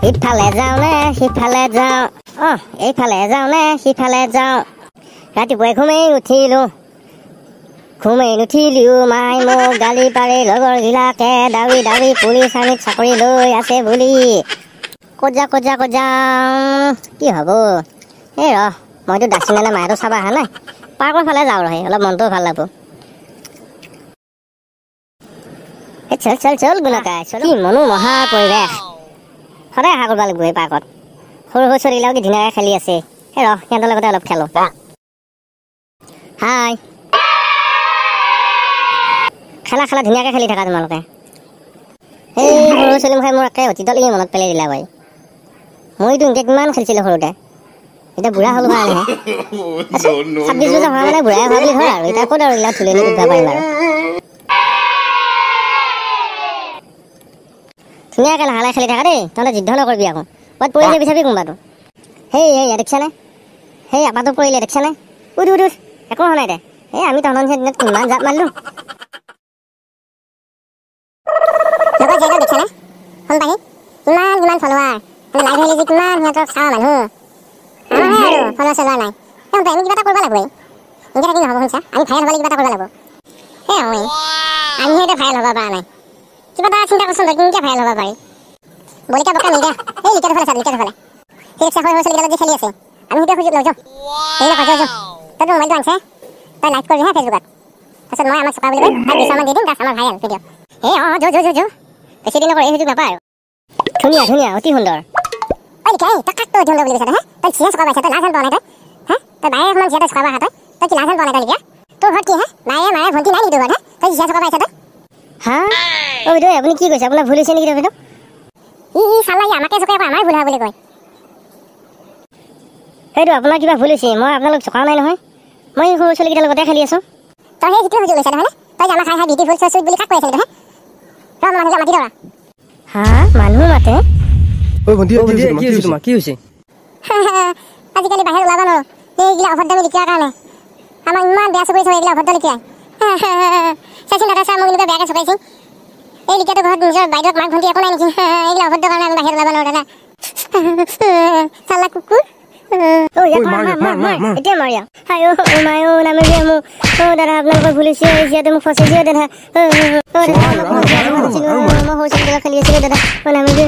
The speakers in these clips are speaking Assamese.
ইফালে যাওঁ নে সিফালে যাওঁ, অঁ এইফালে যাওঁ নে সিফালে যাওঁ। ৰাতিপুৱাই ঘুমেই উঠিলোঁ, ঘুমেই নুঠিলিও মাই মোক গালি পাৰে, লগৰবিলাকে দাউৰি দাউৰি পুলিচ আৰ্মিত চাকৰি লৈ আছে বুলি। ক'ত যাওঁ ক'ত যাওঁ ক'ত যাওঁ, কি হ'ব? এই ৰহ, মইতো দাসিনালে মায়েতো চাব অহা নাই, পাৰ্কৰ ফালে যাওঁ ৰহে, অলপ মনটোও ভাল লাগব। এই চল চল চল গুণকাই, কি মনোমোহা পৰিৱেশ, সদায় আশা কৰিব লাগিব এই পাৰ্কত। সৰু সৰু ছোৱালীবিলাকো কি ধুনীয়াকৈ খেলি আছে। এই ৰহ, সিহঁতৰ লগতে অলপ খেলোঁ। হাই, খেলা খেলা, ধুনীয়াকৈ খেলি থাকা তোমালোকে। এই সৰু ছোৱালী মুখাই মোৰ একে অতীতলৈ মনত পেলাই দিলা ভাই। মইতো এনেকৈ কিমান খেলিছিলোঁ সৰুতে, এতিয়া বুঢ়া হ'লো কাৰণেহে। 26 বছৰ হোৱা মানে বুঢ়াই হোৱা বুলি ধৰ আৰু, এতিয়া ক'ত আৰু এইবিলাক ধুলি উঠিব পাৰিম আৰু। ধুনীয়াকৈ লাহে লাহে খেলি থাকা দেই, তহঁতে যুদ্ধ নকৰিবি আকৌ, ক'ৰবাত পৰি যাবি চাবি কোনোবাটো। সেই এই দেখিছানে, সেই আপাটো পৰিলে দেখিছানে? উঠ উঠ উঠ, একো হোৱা নাই দে। এই আমি তহঁতৰ নিচিনা দিনত কিমান জাপ মাৰিলোঁ। লগৰ জীয়েকক দেখিছানে সোণপাহী, কিমান কিমান ফলোৱাৰ, মানে লাইভ আহিলে যে কিমান সিহঁতক চাওঁ মানুহ। আমাৰহে আৰু ফলোৱাৰ চলোৱাৰ নাই। এই সোণপাহী, আমি কিবা এটা কৰিব লাগিব, এনেকৈ থাকি নহ'ব। শুনিছা, আমি ভাইৰেল হ'ব কিবা এটা কৰিব লাগিব। এই অ আমিহে এতিয়া ভাইৰেল হ'ব পৰা নাই, কিবা এটা চিন্তা কৰচোন তই, কেনেকৈ ভাইৰেল হ'ব পাৰি। বলিকা বকা নিদিয়া, এই লিকাটো ফালে চা, লিকাটো ফালে সেই ৰিক্সা সৰু সৰু ছোৱালীকেইটা যে খেলি আছে, আমি সেইটো সুযোগ লৈ যাওঁ। এই নকওঁ, যাওঁ যাওঁ, তই তোৰ মোবাইলটো আনিছে, তই লাইভ কৰিবি হা ফেচবুকত, তাৰপিছত মই আমাক চকা বুলি কৈ তাক 200মান দি দিম, তাৰপিছত আমাৰ ভাইৰেল ভিডিঅ'। এই অঁ যো যো যো যো, বেছি দিন নকৰে, এই সুযোগ নাপায় আৰু। ধুনীয়া ধুনীয়া, অতি সুন্দৰ। ঐ লিখা, এই তই কাক তই অতি সুন্দৰ বুলি কৈছা তই, হে? তই চিয়া চকা পাইছা, তই লাজ পোৱা নাই তই, হে? তই বায়ে সমান চিয়া তই চকা পাইছা, তই তই কি লাজ পোৱা নাই তই লিখা? তোৰ ঘৰত কি হে, বায়ে মায়ে ভণ্টি নাই নেকি তোৰ ঘৰত, হে? তই চিয়া চকা পাইছা তই? হা অ বাইদেউ, আপুনি কি কৈছে? আপোনাৰ ভুল হৈছে নেকি বাইদেউ? ই ই চালা, ই আমাকে চকাই আকৌ আমাৰে ভুল হোৱা বুলি কয়। সেইটো আপোনাৰ কিবা ভুল হৈছে, মই আপোনালোক চকাও নাই নহয়, মই সৰু ছোৱালীকেইটাৰ লগতে খেলি আছোঁ। তই সেই সিটোৱে সুযোগ লৈছা নহয়নে? তই যে আমাক হাই হাই বিউটিফুল চুইট বুলি কাক কৈ আছিলি তই, হে? ৰ, মই মানুহক মাতি দৰা। হা, মানুহ মাতে? ঐ ভণ্টি, কি হৈছে তোমাৰ, কি হৈছে? আজিকালি বাহিৰত ওলাব নোৱাৰো, এইগিলা অভদ্ৰামি লিখিয়াৰ কাৰণে আমাক ইমান বেয়া চকুৰে চাব, এইগিলা অভদ্ৰ লিখিয়াই। চাইছিল দাদা, চা মোক এনেকুৱা বেয়াকৈ চকাইছিল। এই লিখিয়াটো ঘৰত নিজৰ বাইদেউক মাক ভণ্টি একো নাই নেকি? এইগিলা অভদ্ৰ কাৰণে আমি বাহিৰত ওলাব নোৱাৰো দাদা। চালা কুকুৰ। এতিয়া মাৰিয়া হাই অ মাই অ নামিবি মোক। অ দাদা, আপোনালোকৰ ভুল হৈছে, যিহেতু মোক ফচাইছে দাদা। অ দাদা, মই সৰু ছোৱালীবিলাক খেলি আছিলোঁ দাদা, অ নামিবি।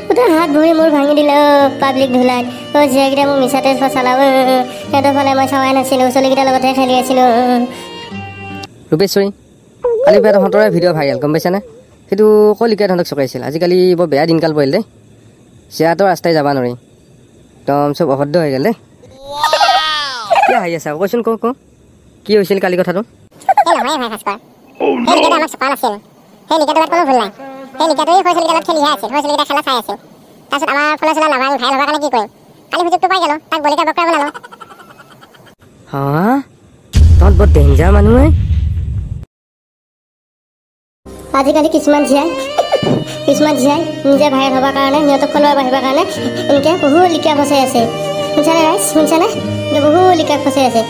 গোটেই হাত ভৰি মোৰ ভাঙি দিলে অ পাব্লিক ধুলাইত। অ জীয়াকেইটা মোক মিছাতে ফচালা, সিহঁতৰ ফালে মই চোৱাই নাছিলোঁ, ছোৱালীকেইটাৰ লগতহে খেলি আছিলোঁ। ৰূপেশ্বৰী, কালি পৰা তহঁতৰে ভিডিঅ' ভাইৰেল, গম পাইছানে? সেইটো ক লিখা তহঁতক চকাইছিল। আজিকালি বৰ বেয়া দিনকাল পৰিল দেই, জীয়াতো ৰাস্তাই যাব নোৱাৰি, একদম চব অভদ্ৰ হৈ গ'ল দেই। কিয় হাঁহি আছা কচোন, ক ক কি হৈছিল কালি কথাটো? এই নহয় ভাই ভাস্কৰ, সেই লিখাটো আমাক চোকা নাছিল, সেই লিখাটোৰ কোনো ভুল নাই। সেই লিখাটোৱে সৰু ছোৱালীকেইটাৰ লগত খেলিহে আছিল, সৰু ছোৱালীকেইটা খেলা চাই আছিল। তাৰপিছত আমাৰ ফলৰ চলা নাভাঙি ভাইৰেল হ'বৰ কাৰণে কি কৰিম, কালি সুযোগটো পাই গ'লো, তাক বলিকা বকৰা বনালোঁ। হা, তহঁত বৰ ডেঞ্জাৰ মানুহ হে। আজিকালি কিছুমান জীয়াই নিজে ভাইৰেল হ'বৰ কাৰণে, সিহঁতক ফলোৱাৰ বাঢ়িবৰ কাৰণে এনেকৈ বহু লিকা ফচাই আছে। শুনিছানে ৰাইজ, শুনিছানে? বহু লিকা ফচাই আছে।